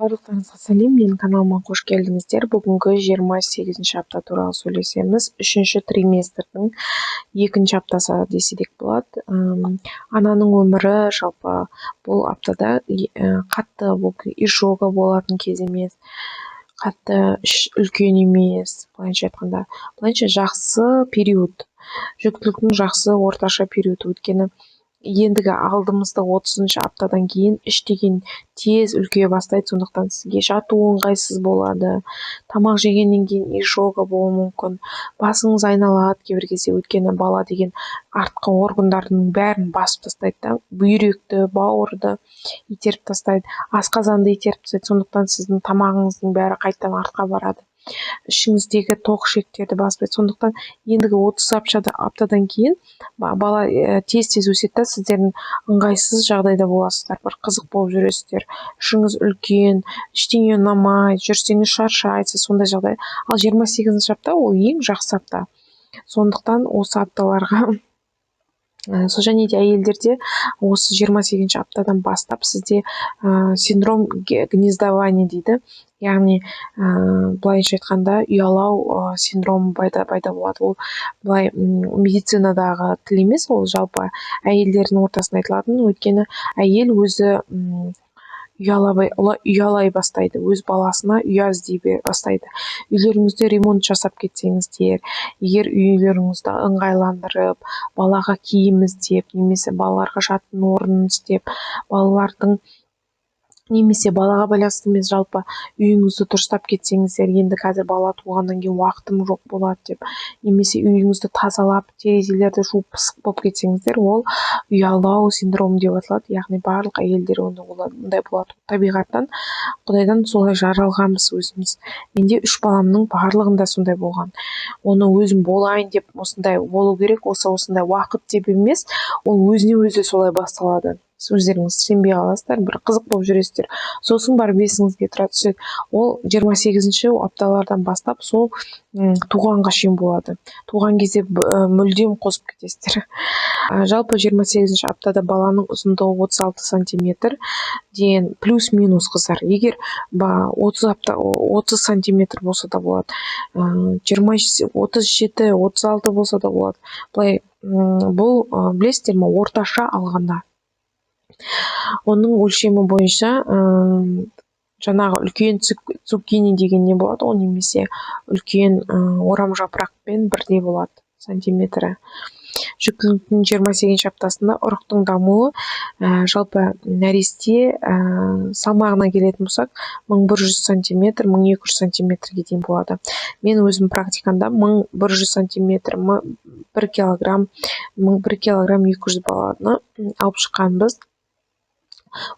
Барлықтарыңызға сәлем! Менің каналыма қош келдіңіздер. Бүгінгі 28 апта туралы сөйлесеміз. Үшінші триместрдің екінші аптасы десе де болады. Ананың өмірі жалпы бұл аптада қатты изжога болатын кез емес, қатты үлкен емес, былайынша айтқанда, былайынша жақсы период, жүктіліктің жақсы орташа периоды. Өйткені ендігі алдымызда 30 аптадан кейін іш деген тез үлкейе бастайды. Сондықтан сізге жату ыңғайсыз болады, тамақ жегеннен кейін изжога болуы мүмкін, басыңыз айналады кейбір кезде. Өйткені бала деген артқы органдардың бәрін басып тастайды да, бүйректі, бауырды итеріп тастайды, асқазанды итеріп тастайды. Сондықтан сіздің тамағыңыздың бәрі қайтадан артқа барады, ішіңіздегі тоқ ішектерді баспайды. Сондықтан ендігі 30 аптадан кейін бала тез-тез өседі да, сіздердің ыңғайсыз жағдайда боласыздар, бір қызық болып жүресіздер, ішіңіз үлкен, ештеңе ұнамайды, жүрсеңіз шаршайсыз, сондай жағдай. Ал 28 апта ол ең жақсы апта. Сондықтан осы апталарға сол және де әйелдерде осы 28 аптадан бастап сізде синдром гнездования дейді, яғни былайынша айтқанда, ұялау синдромы пайда болады. Ол былай медицинадағы тіл емес, ол жалпы әйелдердің ортасында айтылатын. Өйткені әйел өзі ұялай бастайды, өз баласына ұя іздей бастайды. Үйлеріңізде ремонт жасап кетсеңіздер, егер үйлеріңізді ыңғайландырып, балаға киім іздеп немесе балаларға жатын орын іздеп, балалардың немесе балаға байланысты емес, жалпы үйіңізді дұрыстап кетсеңіздер, енді қазір бала туғаннан кейін уақытым жоқ болады деп, немесе үйіңізді тазалап, терезелерді жуып, пысық болып кетсеңіздер, ол ұялау синдромы деп аталады. Яғни барлық әйелдер ондай болады. Табиғаттан, құдайдан солай жаралғанбыз өзіміз. Менде үш баламның барлығында сондай болған. Оны өзім болайын деп, осындай болу керек, осы осындай уақыт деп емес, ол өзіне өзі солай басталады. Өздеріңіз сенбей қаласыздар, бір қызық болып жүресіздер, сосын барып есіңізге тұра түседі. Ол 28 апталардан бастап сол туғанға шейін болады. Туған кезде мүлдем қосып кетесіздер. Жалпы 28 аптада баланың ұзындығы 36 сантиметр деген плюс минус, қыздар. Егер 30 апта 30 сантиметр болса да болады, 37, 36 болса да болады. Былай бұл, білесіздер ме, орташа алғанда оның өлшемі бойынша жаңағы үлкен цукини деген не болады ғой, немесе үлкен орам жапырақпен бірдей болады сантиметрі. Жүктіліктің 28 аптасында ұрықтың дамуы, жалпы нәресте салмағына келетін болсақ, 1100 сантиметр, 1200 сантиметрге дейін болады. Мен өзім практикамда 1100 сантиметр, 1 килограмм, 1 килограмм 200 баланы алып шыққанбыз.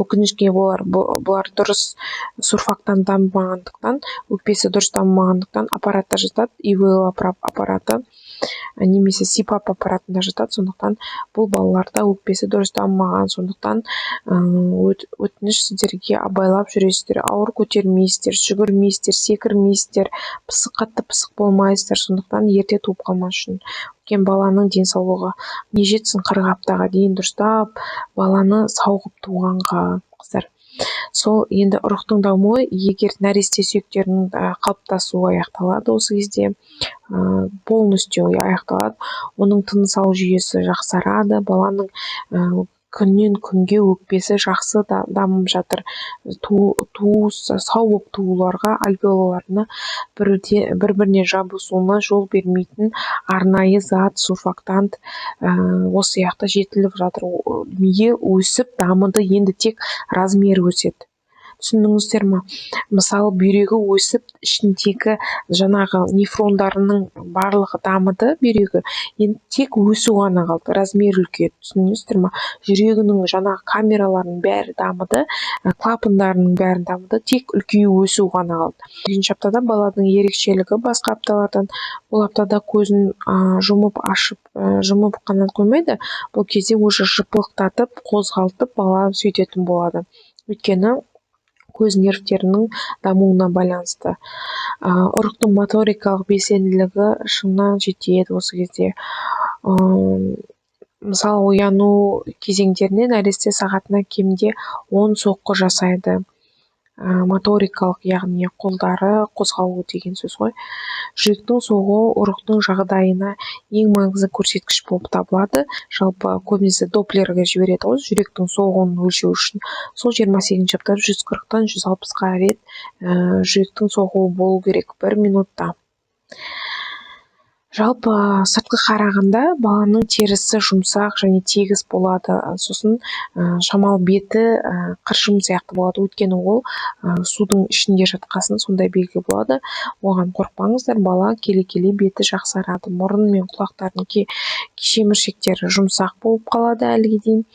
Өкінішке, олар, бұлар дұрыс сурфактант дамымағандықтан, өкпесі дұрыс дамымағандықтан аппаратта жатады, ИВЛ аппараты немесе СИПАП аппаратында жатады. Сондықтан бұл балаларда өкпесі дұрыс дамымаған. Сондықтан өтініш сіздерге, абайлап жүресіздер, ауыр көтермейсіздер, жүгірмейсіздер, секірмейсіздер, пысық, қатты пысық болмайсыздар. Сондықтан ерте туып қалмас үшін. Өйткені баланың денсаулығы не жетсін, 40 аптаға дейін дұрыстап баланы сау қылып туғанға, қыздар. Сол енді ұрықтың дамуы, егер нәресте сүйектерінің қалыптасуы аяқталады осы кезде, полностью аяқталады. Оның тыныс алу жүйесі жақсарады, баланың күннен күнге өкпесі жақсы дамып жатыр. Туу сау болып тууларға, альвеолаларына бір біріне жабысуына жол бермейтін арнайы зат, сурфактант, осы сияқты жетіліп жатыр. Миы өсіп дамыды, енді тек размері өседі, түсіндіңіздер ма? Мысалы, бүйрегі өсіп, ішіндегі жаңағы нефрондарының барлығы дамыды, бүйрегі енді тек өсу ғана қалды, размері үлкейеді, түсіндіңіздер ма? Жүрегінің жаңағы камераларының бәрі дамыды, клапандарының бәрі дамыды, тек үлкею, өсу ғана қалды. Екінші аптада баланың ерекшелігі басқа апталардан: бұл аптада көзін жұмып ашып, жұмып қана қоймайды, бұл кезде уже жыпылықтатып, қозғалтып бала сөйтетін болады, өйткені көз нервтерінің дамуына байланысты. Ұрықтың моторикалық белсенділігі шыңына жетеді осы кезде. Мысалы, ояну кезеңдерінде нәресте сағатына кемінде 10 соққы жасайды. Моторикалық, яғни қолдары қозғалу деген сөз ғой. Жүректің соғуы ұрықтың жағдайына ең маңызды көрсеткіш болып табылады. Жалпы, көбінесе доплерге жібереді ғой жүректің соғуын өлшеу үшін. Сол 28-аптада 140-тан 160-қа рет жүректің соғуы болу керек бір минутта. Жалпы, сыртқы қарағанда баланың терісі жұмсақ және тегіс болады. Сосын шамалы беті қыршын сияқты болады, өйткені ол судың ішінде жатқасын сондай белгі болады. Оған қорықпаңыздар, бала келе келе беті жақсарады. Мұрын мен құлақтардың шеміршектері жұмсақ болып қалады әліге дейін.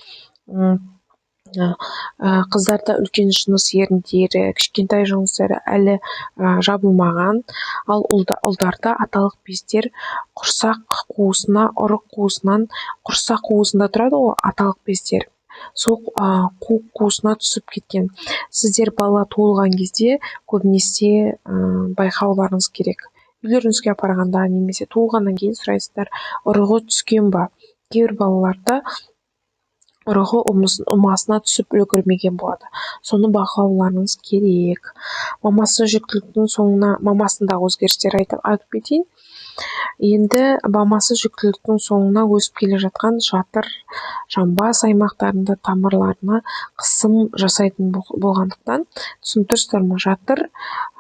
Қыздарда үлкен жыныс еріндері, кішкентай жыныстары әлі жабылмаған. Ал ұлдарда аталық бездер құрсақ қуысына, ұрық қуысынан, құрсақ қуысында тұрады ғой аталық бездер, сол қуық қуысына түсіп кеткен. Сіздер бала туылған кезде көбінесе байқауларыңыз керек. Үйлеріңізге апарғанда немесе туылғаннан кейін сұрайсыздар: ұрығы түскен ба? Кейбір балаларда ұрығы ұмасына түсіп үлгермеген болады, соны бақылауларыңыз керек. Мамасы жүктіліктің соңына, мамасындағы өзгерістер айтып кетейін енді. Мамасы жүктіліктің соңына өсіп келе жатқан жатыр, жамбас аймақтарында тамырларына қысым жасайтын болғандықтан, түсініп тұрсыздар ма, жатыр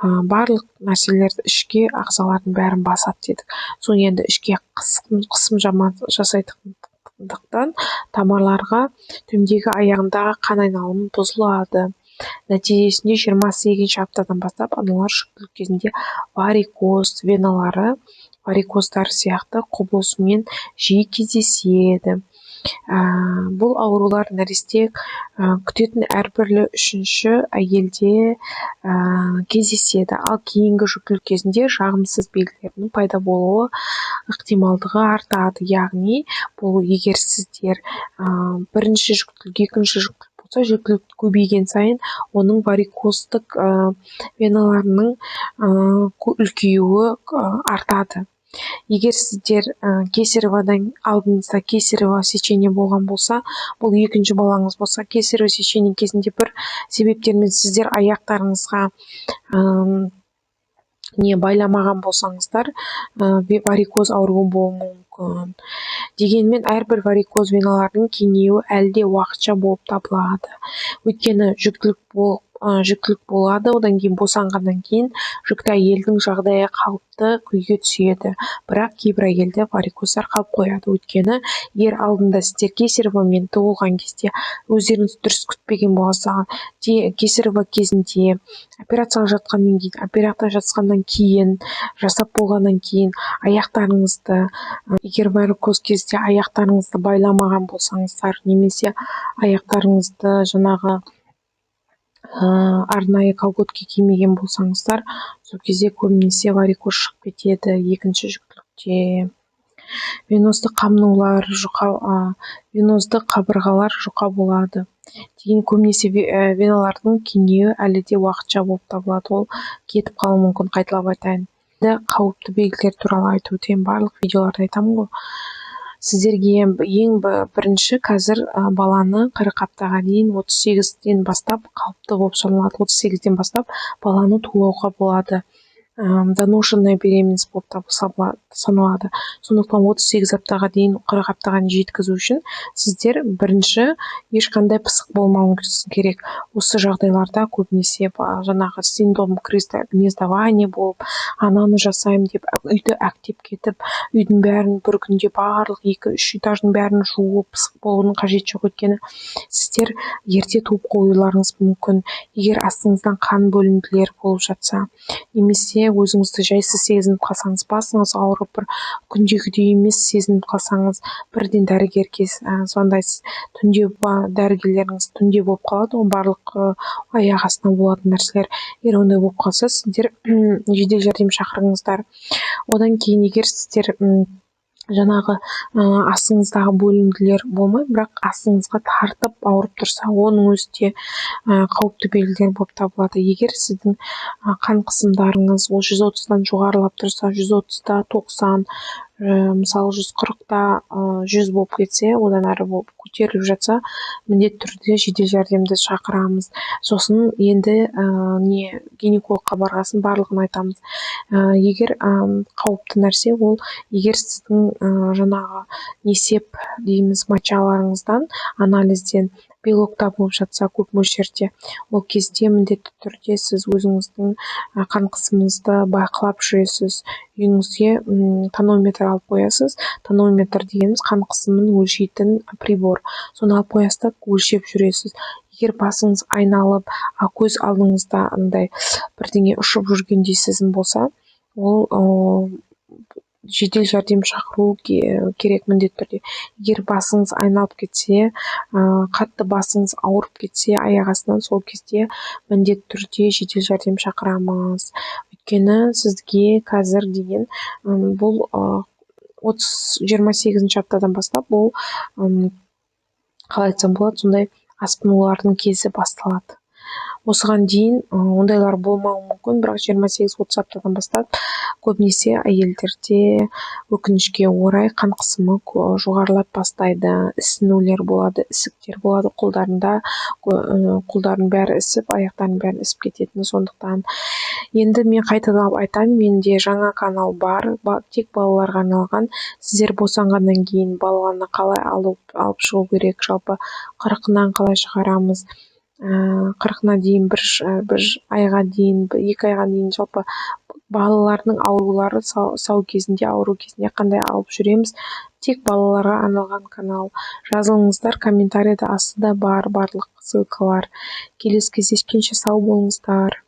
барлық нәрселерді, ішке ағзалардың бәрін басады дедік. Сол енді ішке қысым жасайтындықтан, тамырларға төмендегі аяғындағы қан айналымы бұзылады. Нәтижесінде 28-аптадан бастап аналар жүктілік кезінде варикоз веналары, варикоздар сияқты құбылысымен жиі кездеседі. Бұл аурулар нәресте күтетін әрбір үшінші әйелде кездеседі. Ал кейінгі жүктілік кезінде жағымсыз белгілердің пайда болуы ықтималдығы артады. Яғни бұл егер сіздер бірінші жүктілік, екінші жүктілік болса, жүктілік көбейген сайын оның варикоздық веналарының үлкеюі артады. Егер сіздер кесареводан, алдыңызда кесарево сечение болған болса, бұл екінші балаңыз болса, кесарево сечение кезінде бір себептермен сіздер аяқтарыңызға не байламаған болсаңыздар, варикоз ауруы болуы мүмкін. Дегенмен әрбір варикоз веналардың кеңеюі әлі де уақытша болып табылады, өйткені жүктілік болады, одан кейін босанғаннан кейін жүкті әйелдің жағдайы қалыпты күйге түседі. Бірақ кейбір әйелде варикоздар қалып қояды, өйткені егер алдында сіздер кесаревомен туылған кезде өздеріңіз дұрыс күтпеген болса, кесарево кезінде, операцияға жатқаннан кейін, операция жатқаннан кейін, жасап болғаннан кейін аяқтарыңызды, егер варикоз кезде аяқтарыңызды байламаған болсаңыздар немесе аяқтарыңызды жаңағы арнайы колготки кимеген болсаңыздар, сол кезде көбінесе варикоз шығып кетеді екінші жүктілікте. Венозды қабынулар жұқа, венозды қабырғалар жұқа болады деген. Көбінесе веналардың кеңеюі әлі де уақытша болып табылады, ол кетіп қалуы мүмкін. Қайталап айтайын, қауіпті белгілер туралы айтып өтейін. Барлық видеоларда айтамын ғой сіздерге. Ең бірінші, қазір баланы 40 аптаға дейін, 38-ден бастап қалыпты болып саналады. 38-ден бастап баланы тууға болады, доношенная беременность болып саналады. Сондықтан 38 аптаға дейін, 40 аптаға дейін жеткізу үшін сіздер бірінші ешқандай пысық болмауыңыз керек. Осы жағдайларда көбінесе жаңағы синдром гнездования болып, ананы жасаймын деп үйді әктеп кетіп, үйдің бәрін бір күнде, барлық екі үш этаждың бәрін жуып, пысық болудың қажеті жоқ, өйткені сіздер ерте туып қоюларыңыз мүмкін. Егер астыңыздан қан бөлінділер болып жатса немесе өзіңізді жайсыз сезініп қалсаңыз, басыңыз ауырып, бір күндегідей емес сезініп қалсаңыз, бірден дәрігерге звондайсыз. Түнде дәрігерлеріңіз, түнде болып қалады ғой барлық аяқ астынан болатын нәрселер. Егер ондай болып қалса, сіздер жедел жәрдем шақырыңыздар. Одан кейін, егер сіздер жаңағы астыңыздағы бөлінділер болмай, бірақ астыңызға тартып ауырып тұрса, оның өзі де қауіпті белгілер болып табылады. Егер сіздің қан қысымдарыңыз ол 130-дан жоғарылап тұрса, 130-да 90. Мысалы, 140-та 100 болып кетсе, одан әрі болып көтеріліп жатса, міндетті түрде жедел жәрдемді шақырамыз. Сосын енді не, гинекологқа барғасын барлығын айтамыз. Егер қауіпті нәрсе ол, егер сіздің жаңағы несеп дейміз, мочаларыңыздан анализден белок табылып жатса көп мөлшерде, ол кезде міндетті түрде сіз өзіңіздің қан қысымыңызды бақылап жүресіз. Үйіңізге тонометр алып қоясыз. Тонометр дегеніміз қан қысымын өлшейтін прибор. Соны алып қоясыз да, өлшеп жүресіз. Егер басыңыз айналып, көз алдыңызда андай бірдеңе ұшып жүргендей сезім болса, ол жедел жәрдем шақыру керек міндетті түрде. Егер басыңыз айналып кетсе, қатты басыңыз ауырып кетсе аяқ астынан, сол кезде міндетті түрде жедел жәрдем шақырамыз. Өйткені сізге қазір деген бұл 28-аптадан бастап бұл, қалай айтсам болады, сондай асқынулардың кезі басталады. Осыған дейін ондайлар болмауы мүмкін, бірақ 28-30 аптадан бастап көбінесе әйелдерде, өкінішке орай, қан қысымы жоғарылап бастайды. Ісінулер болады, ісіктер болады қолдарында, қолдарының бәрі ісіп, аяқтарының бәрі ісіп кететіні. Сондықтан енді мен қайталап айтамын, менде жаңа канал бар, тек балаларға арналған. Сіздер босанғаннан кейін баланы қалай алып шығу керек, жалпы 40-ынан қалай шығарамыз, 40-ына дейін, бір айға дейін, 2 айға дейін, жалпы балалардың аурулары, сау кезінде, ауру кезінде қандай алып жүреміз. Тек балаларға арналған канал. Жазылыңыздар, комментарийда астында бар барлық ссылкалар. Келесі кездескенше сау болыңыздар.